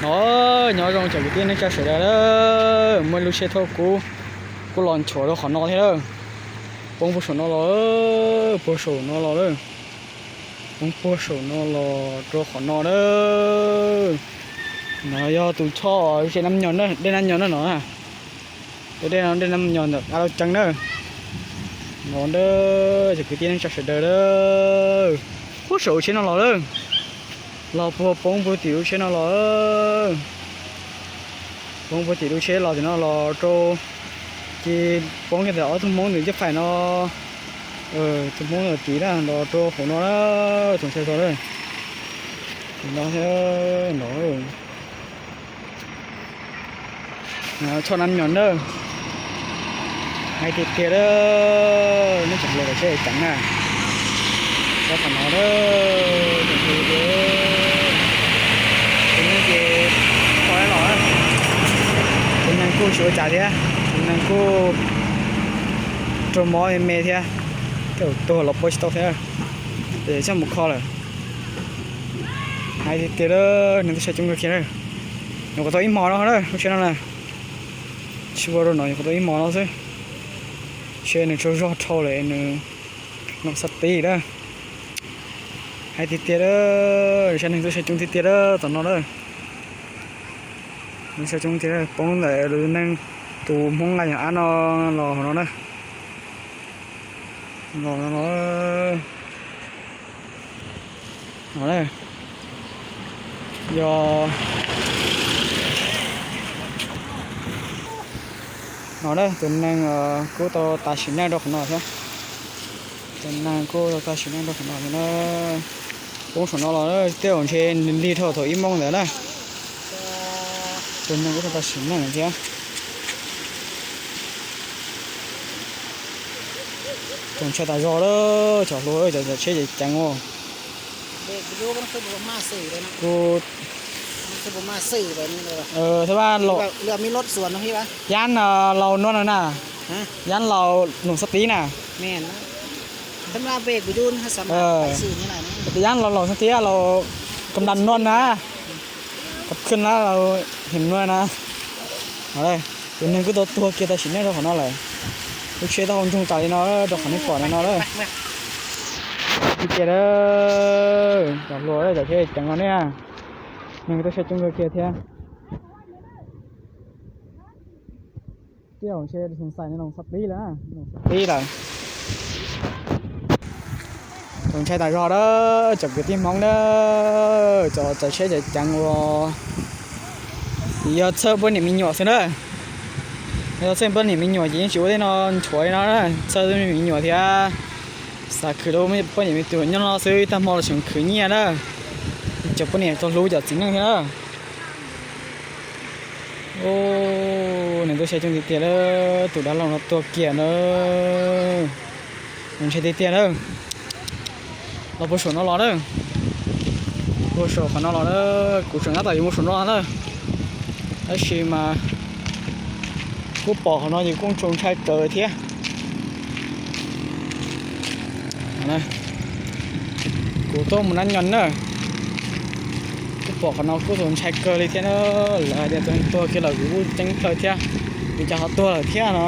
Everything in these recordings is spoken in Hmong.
No, nyob zoo cov kwv tij neej tsa sawv daws, muaj lub tsheb thauj kub kuj los nchuav rau qhov no thiab lawm. Poob puag saum no los, puag saum no los lawm. Poob puag saum no los rau qhov no lawm. No yog tus choj dej Nab Nyog, dej Nab Nyog na no. Tus dej no dej Nab Nyog ntawm Av Laj Ceeb na. No na, cov kwv tij neej tsa sawv daws, puag saum lub tsheb no los lawm. Los puag poob puag tim lub tsheb no los, poob puag tim lub tsheb los tim no los rau, ces poob kiag ntawm ob tug Hmoob ntawm caj fais no, tus Hmoob ntawm tid na, los rau hauv no na, tsoom saib tau na. Tim no thiab no. Choj Nab Nyog na. Hais tiag tiag na, nej tsoom hluas, cov tsheb ceev na, tsob qhov no na, tus neeg ces tau los, tus neeg kuj tsis ua cas thiab, tus neeg kuj raug mob me me thiab, tej zaum tuag los pab tsis tau thiab, ces txhob mus kho lawm. Hais tiag tiag na, neeg tuaj saib coob kawg kiag na. Nyuam qhuav tau ib hmo no na, lub tsheb no na, tsis ua rau no, nyuam qhuav tau ib hmo no xwb, ntshe nws tsaug zog dhau lawm nws noom xab tib na. Hais tiag tiag na, saib neeg tuaj saib coob tiag tiag na tom no na. Neeg saib coob tiag, poob ntawm lub neej, tus Hmoob nqa yam av no los hauv no na. Los no, yog no na, tus neeg kuj tau tas sim neej rau qhov no thiab. Tus neeg kuj tau tas sim neej rau qhov no thiab na. Poob saum no los tej zaum ntshe lig dhau thaum ib moos ntawd na. Tus neeg kuj tau tas sim neej thiab. Txaus ntshai tas zog lawm cov hluas, cov tsheb ceev ceev os. Kuj, thab, yab laus nuaj no na, yab laus noom xab tib na. Yab laus noom xab tib, laus kam dam nuaj na, kam khwj na, laus hem nuaj na. Tus neeg kuj tau tuag kiag tas sim neej rau qhov no lawm. Lub tsheb taub hau ntsoog tas li no rau qhov nej pom no no lawm. Tiag tiag, cov hluas, cov tsheb ceev no ne, neeg tuaj saib coob kawg kiag thiab. Tej zaum ntshe xav xais noom xab tib lawm, noom xab tib lawm. Txaus ntshai tas zog na, cov kwv tij Hmoob na, cov txawv tsheb ceev ceev uas yog txhawj poj niam me nyuam xwb na. Yog txhawj poj niam me nyuam ces yeej tsis ua tej no nchuav li no, txhawj poj niam me nyuam thiab xav khwv rau poj niam me tub nyob no xwb, tag hmo los tseem khwv nyiaj na. Cov poj niam tau hlub cov txiv neej thiab na. Nws tuaj saib coob tiag tiag, tus dab laug no tuag kiag na. Ntshai tiag tiag na. Los puag saum no los na, puag saum qhov no los na, kuv tseem tab tom yuav mus saum no na, tab sis mas kuj pom qhov no ces kuj txaus ntshai kawg thiab. Kuv tuaj mus Nab Nyoos na, kuj pom qhov no kuj txaus ntshai kawg li thiab na. Lawv hais tias tus neeg tuag kiag lawm kuv kuj ceeb plaws thiab, vim cas ho tuag lawm thiab no.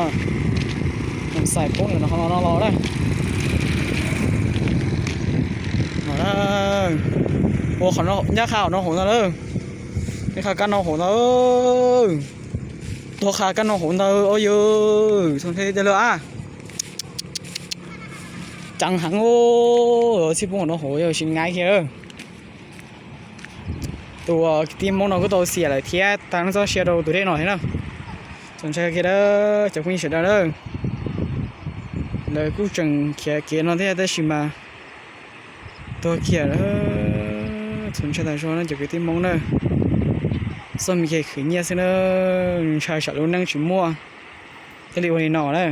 Noom xais poob lawm no, qhov no los na. Ua qhov no ncaj qha qhov no hauv ntag na. Ncaj qha kab no hauv ntag. Tuag qha kab no hauv ntag, o yawg, txaus ntshai tiag tiag li a. Ceev heev, txij poob qhov no hauv yog tsis nyaib kiag. Tus kwv tij Hmoob no kuj tau xiam lawm thiab, tag txoj sia rau tus dej no thiab na. Txaus ntshai kiag, cov phooj ywg sawv daws na. Lawv kuj tseem khiav kev no thiab tab sis mas tuag kiag. Txaus ntshai tas zog na cov kwv tij Hmoob na. Txoj me kev khwv nyiaj xwb na, ntshai tsam lub neej tsis muaj thiaj li ua li no na.